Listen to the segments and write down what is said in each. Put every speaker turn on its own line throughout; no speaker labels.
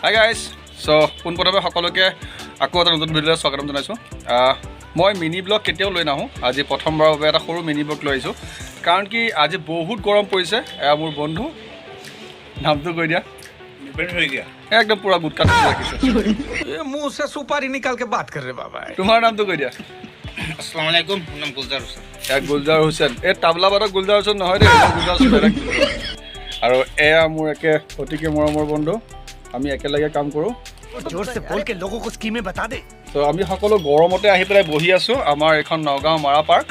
Hi guys, চ' পোনপ্ৰথমে সকলোকে আকৌ এটা নতুন ভিডিঅ'লৈ স্বাগতম জনাইছোঁ। মই মিনি ব্লগ কেতিয়াও লৈ নাহোঁ, আজি প্ৰথমবাৰৰ বাবে এটা সৰু মিনি ব্লগ লৈ আহিছোঁ, কাৰণ কি আজি বহুত গৰম পৰিছে। এয়া মোৰ বন্ধু, নামটো কৈ দিয়া। একদম পূৰা গুটকা ৰাখিছে।
मुंह से सुपारी निकाल के बात कर रहे बाबा।
তোমাৰ নামটো কৈ দিয়া।
আসসালামু আলাইকুম, মোৰ নাম গুলজাৰ হোসেন।
এয়া গুলজাৰ হুছেইন, এই তাবলাবাদক গুলজাৰ হুছেইন নহয় দেই, এইজন গুলজাৰ হুছেইন বেলেগ। আৰু এয়া মোৰ একে অতিকে মৰমৰ বন্ধু, আমি একেলগে কাম কৰোঁ।
जोर से बोल के लोगों को स्कीमें बता दे।
ত' আমি সকলো গৰমতে আহি পেলাই বহি আছোঁ আমাৰ এইখন নগাঁও মাৰা পাৰ্ক।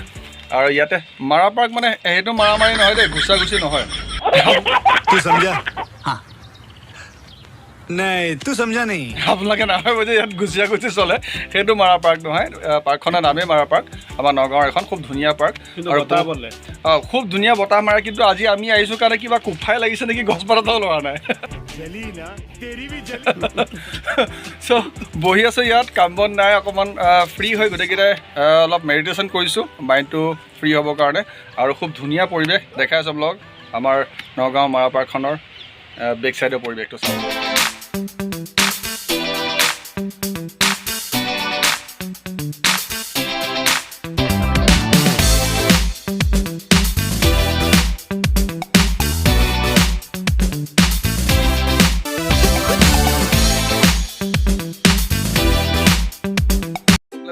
আৰু ইয়াতে মাৰা পাৰ্ক মানে সেইটো মাৰামাৰি নহয় দেই, ঘুচা ঘুচি নহয়।
तू समझा? हाँ, नहीं, तू समझा नहीं।
আপোনালোকে নাভাবিব যে ইয়াত ঘুচিয়া ঘুচি চলে, সেইটো মাৰা পাৰ্ক নহয়। পাৰ্কখনৰ নামেই মাৰা পাৰ্ক। আমাৰ নগাঁৱৰ এখন খুব ধুনীয়া পাৰ্ক আৰু অঁ, খুব ধুনীয়া বতাহ মাৰে। কিন্তু আজি আমি আহিছোঁ কাৰণে কিবা কোফাই লাগিছে নেকি, গছপাত এটাও লৰা নাই। চ' বহি আছোঁ ইয়াত, কাম বন নাই, অকণমান ফ্ৰী হৈ গোটেইকেইটাই অলপ মেডিটেশ্যন কৰিছোঁ মাইণ্ডটো ফ্ৰী হ'বৰ কাৰণে। আৰু খুব ধুনীয়া পৰিৱেশ দেখাই আছোঁ আপোনালোকক আমাৰ নগাঁও মাৰা পাৰ্কখনৰ বেক চাইডৰ পৰিৱেশটো চাওক।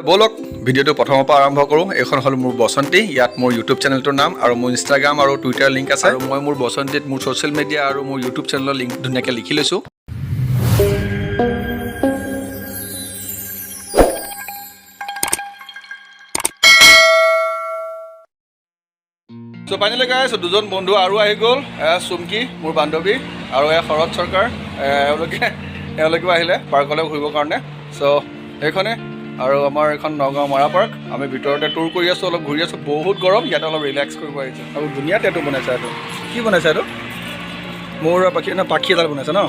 ব'লক ভিডিঅ'টো প্ৰথমৰ পৰা আৰম্ভ কৰোঁ। এইখন হ'ল মোৰ বসন্তী, ইয়াত মোৰ ইউটিউব চেনেলটোৰ নাম আৰু মোৰ ইনষ্টাগ্ৰাম আৰু টুইটাৰ লিংক আছে। আৰু মই মোৰ বসন্তীত মোৰ ছ'চিয়েল মিডিয়া আৰু মোৰ ইউটিউব চেনেলৰ লিংক ধুনীয়াকৈ লিখি লৈছোঁ। চ' ফাইনেলি গাইছ, দুজন বন্ধু আৰু আহি গ'ল। এয়া চুমকি মোৰ বান্ধৱী আৰু এয়া শৰৎ চৰকাৰ। এওঁলোকেও আহিলে পাৰ্কলৈ ঘূৰিবৰ কাৰণে। চ' সেইখনে আৰু আমাৰ এইখন নগাঁও মাৰা পাৰ্ক। আমি ভিতৰতে টুৰ কৰি আছোঁ, অলপ ঘূৰি আছোঁ। বহুত গৰম, ইয়াতে অলপ ৰিলেক্স কৰিব আহিছোঁ। আৰু ধুনীয়া টেটু বনাইছে। এইটো কি বনাইছে? এইটো মোৰ পাখি ন, পাখি এডাল বনাইছে ন।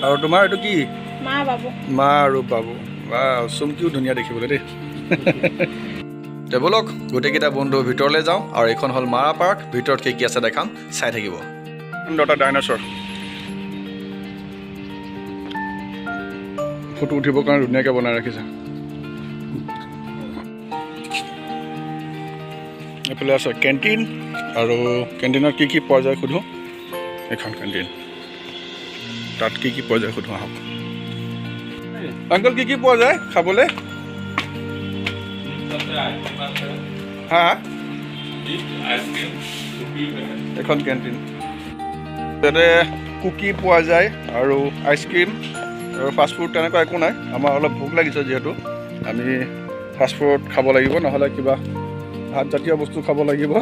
আৰু তোমাৰ এইটো কি?
মা বাবু।
মা আৰু বাবু। বা, চুমকিও ধুনীয়া দেখিবলৈ দেই। তে ব'লক গোটেইকেইটা বন্ধু ভিতৰলৈ যাওঁ। আৰু এইখন হ'ল মাৰা পাৰ্ক, ভিতৰত কি কি আছে দেখাম, চাই থাকিব। এটা ডাইনাছৰ ফটো উঠিবৰ কাৰণে ধুনীয়াকৈ বনাই ৰাখিছে। এইফালে আছে কেণ্টিন, আৰু কেণ্টিনত কি কি পোৱা যায় সোধোঁ। এইখন কেণ্টিন, তাত কি কি পোৱা যায় সোধোঁ আহক। আংকল, কি কি পোৱা যায় খাবলৈ? হা হা, এখন কেণ্টিন, তাতে কুকি পোৱা যায় আৰু আইচক্ৰীম আৰু ফাষ্টফুড তেনেকুৱা একো নাই। আমাৰ অলপ ভোক লাগিছে যিহেতু আমি ফাষ্টফুড খাব লাগিব, নহ'লে কিবা ভাতজাতীয় বস্তু খাব লাগিব।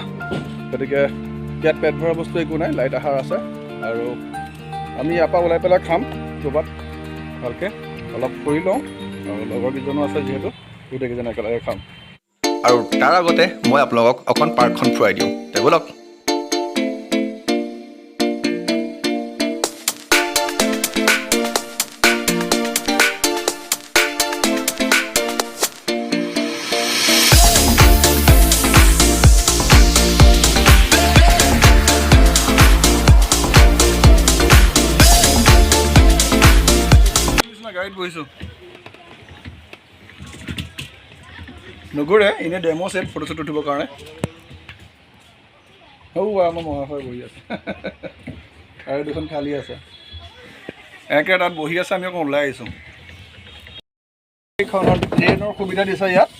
গতিকে ইয়াত পেট ভৰা বস্তু একো নাই, লাইট আহাৰ আছে। আৰু আমি ইয়াৰ পৰা ওলাই পেলাই খাম ক'ৰবাত ভালকৈ, অলপ ফুৰি লওঁ। আৰু লগৰ কেইজনো আছে যিহেতু, গোটেইকেইজন একেলগে খাম। আৰু তাৰ আগতে মই আপোনালোকক অকণ পাৰ্কখন ফুৰাই দিওঁ, তে ব'লক। গাড়ীত বহিছোঁ, নুঘূৰে, এনেই ডেম' ছেট ফটো চটো উঠিবৰ কাৰণে। সৌ আমাৰ মহাশয় বহি আছে আৰু দুখন খালী আছে। এনেকৈ তাত বহি আছে, আমি অকণ ওলাই আহিছোঁ। এইখনত ট্ৰেইনৰ সুবিধা দিছে ইয়াত।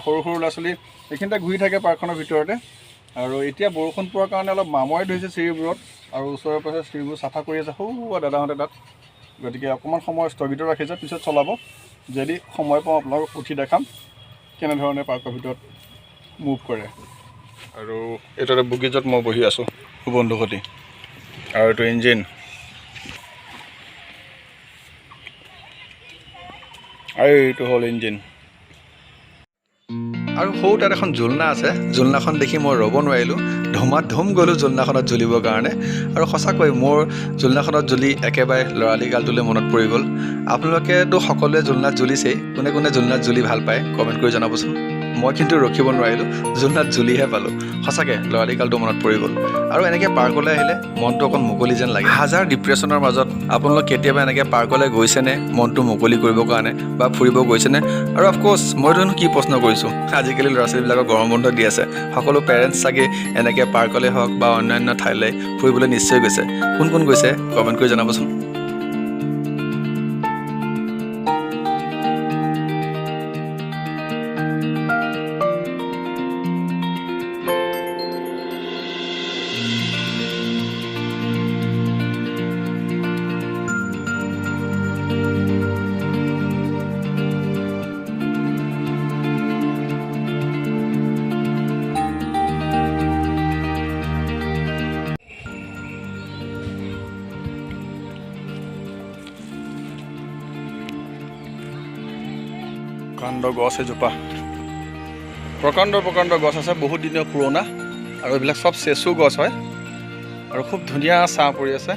সৰু সৰু ল'ৰা ছোৱালী এইখিনিতে ঘূৰি থাকে পাৰ্কখনৰ ভিতৰতে। আৰু এতিয়া বৰষুণ পোৱাৰ কাৰণে অলপ মামৰে ধৰিছে চিৰিবোৰত, আৰু ওচৰে পাজৰে চিৰিবোৰ চাফা কৰি আছে সৌ দাদাহঁতে তাত। গতিকে অকণমান সময় স্থগিত ৰাখিছে, পিছত চলাব। যদি সময় পাওঁ আপোনালোকক উঠি দেখাম কেনেধৰণে পাৰ্কৰ ভিতৰত মুভ কৰে। আৰু এইটো এটা বগীজত মই বহি আছোঁ বন্ধু সৈতে, আৰু এইটো ইঞ্জিন। আৰু এইটো হ'ল ইঞ্জিন। আৰু সৰু তাত এখন জোলনা আছে, জোলনাখন দেখি মই ৰ'ব নোৱাৰিলোঁ, ধুমা ধুম গ'লোঁ জোলনাখনত জুলিবৰ কাৰণে। আৰু সঁচাকৈ মোৰ জোলনাখনত জুলি একেবাৰে ল'ৰালি কালটোলৈ মনত পৰি গ'ল। আপোনালোকেতো সকলোৱে জোলনাত জুলিছেই, কোনে কোনে জোলনাত জুলি ভাল পায় কমেণ্ট কৰি জনাবচোন। মই কিন্তু ৰখিব নোৱাৰিলোঁ, জোলনাত জুলিহে পালোঁ। সঁচাকৈ ল'ৰালিকালটো মনত পৰি গ'ল। আৰু এনেকৈ পাৰ্কলৈ আহিলে মনটো অকণ মুকলি যেন লাগে। হাজাৰ ডিপ্ৰেশ্যনৰ মাজত আপোনালোক কেতিয়াবা এনেকৈ পাৰ্কলৈ গৈছেনে মনটো মুকলি কৰিবৰ কাৰণে বা ফুৰিব গৈছেনে? আৰু অফক'ৰ্ছ মইতো কি প্ৰশ্ন কৰিছোঁ, আজিকালি ল'ৰা ছোৱালীবিলাকক গৰম বন্ধ দি আছে, সকলো পেৰেণ্টছ চাগে এনেকৈ পাৰ্কলৈ হওক বা অন্যান্য ঠাইলৈ ফুৰিবলৈ নিশ্চয় গৈছে। কোন কোন গৈছে কমেণ্ট কৰি জনাবচোন। প্ৰকাণ্ড গছ এজোপা, প্ৰকাণ্ড প্ৰকাণ্ড গছ আছে, বহুত দিনৰ পুৰণা, আৰু এইবিলাক চব চেচু গছ হয়, আৰু খুব ধুনীয়া ছাঁ পৰি আছে।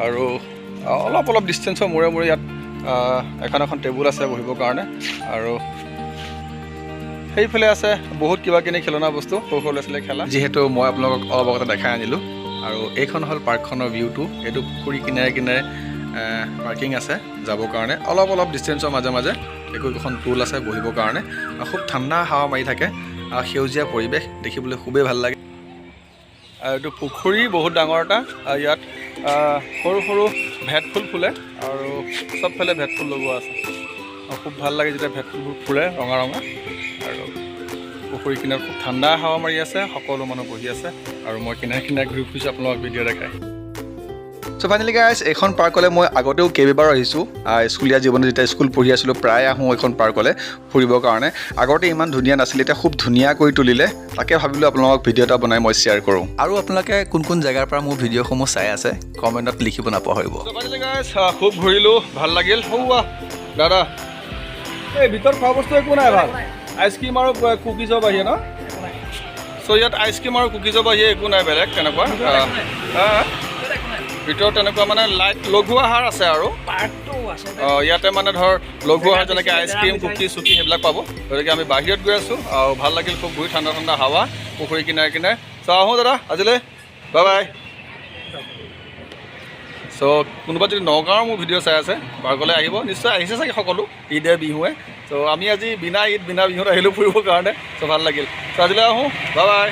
আৰু অলপ অলপ ডিষ্টেঞ্চৰ মূৰে মূৰে ইয়াত এখন এখন টেবুল আছে বহিবৰ কাৰণে, আৰু সেইফালে আছে বহুত কিবা কিনি খেলনা বস্তু সৰু সৰু ল'ৰা ছোৱালীয়ে খেলা। যিহেতু মই আপোনালোকক অলপ আগতে দেখাই আনিলোঁ। আৰু এইখন হ'ল পাৰ্কখনৰ ভিউটো। এইটো পুখুৰী কিনাৰে কিনাৰে পাৰ্কিং আছে যাবৰ কাৰণে, অলপ অলপ ডিষ্টেঞ্চৰ মাজে মাজে একো একোখন টুল আছে বহিবৰ কাৰণে। খুব ঠাণ্ডা হাৱা মাৰি থাকে আৰু সেউজীয়া পৰিৱেশ দেখিবলৈ খুবেই ভাল লাগে। আৰু এইটো পুখুৰী বহুত ডাঙৰ এটা, আৰু ইয়াত সৰু সৰু ভেট ফুল ফুলে আৰু চবফালে ভেট ফুল লগোৱা আছে। খুব ভাল লাগে যেতিয়া ভেট ফুলবোৰ ফুলে ৰঙা ৰঙা। আৰু পুখুৰী কিনাৰত খুব ঠাণ্ডা হাৱা মাৰি আছে, সকলো মানুহ বহি আছে, আৰু মই কিনাৰে কিনাৰে ঘূৰি ফুৰিছোঁ আপোনালোকক ভিডিঅ' দেখাই। চ' ফাইনেলি গাইজ, এইখন পাৰ্কলৈ মই আগতেও কেইবাবাৰো আহিছোঁ। স্কুলীয়া জীৱনত যেতিয়া স্কুল পঢ়ি আছিলোঁ প্ৰায় আহোঁ এইখন পাৰ্কলৈ ফুৰিবৰ কাৰণে। আগতে ইমান ধুনীয়া নাছিলে, এতিয়া খুব ধুনীয়া কৰি তুলিলে। তাকে ভাবিলোঁ আপোনালোকক ভিডিঅ' এটা বনাই মই শ্বেয়াৰ কৰোঁ। আৰু আপোনালোকে কোন কোন জেগাৰ পৰা মোৰ ভিডিঅ'সমূহ চাই আছে কমেণ্টত লিখিব নাপাহৰিব। ফাইনেলি গাইজ, খুব ঘূৰিলোঁ, ভাল লাগিল। সৌৱা দাদা, এই ভিতৰত খোৱা বস্তু একো নাই, ভাল আইচক্ৰীম আৰু কুকিজৰ বাহিৰে ন? চ' ইয়াত আইচক্ৰীম আৰু কুকিজৰ বাহিৰে একো নাই বেলেগ তেনেকুৱা। ভিতৰত তেনেকুৱা মানে লাইট লঘু আহাৰ আছে আৰু ইয়াতে মানে ধৰ লঘু আহাৰ যেনেকৈ আইচক্ৰীম কুকি চুকি সেইবিলাক পাব। গতিকে আমি বাহিৰত গৈ আছোঁ আৰু ভাল লাগিল খুব ঘূৰি, ঠাণ্ডা ঠাণ্ডা হাৱা পুখুৰী কিনাৰে কিনাৰে। চ' আহোঁ দাদা আজিলৈ, বাই বাই। চ' কোনোবা যদি নগাঁৱৰ মোৰ ভিডিঅ' চাই আছে পাৰ্কলৈ আহিব, নিশ্চয় আহিছে চাগে সকলো ঈদে বিহুৱে। চ' আমি আজি বিনা ঈদ বিনা বিহুত আহিলোঁ ফুৰিবৰ কাৰণে। চ' ভাল লাগিল। চ' আজিলৈ আহোঁ, বাই বাই।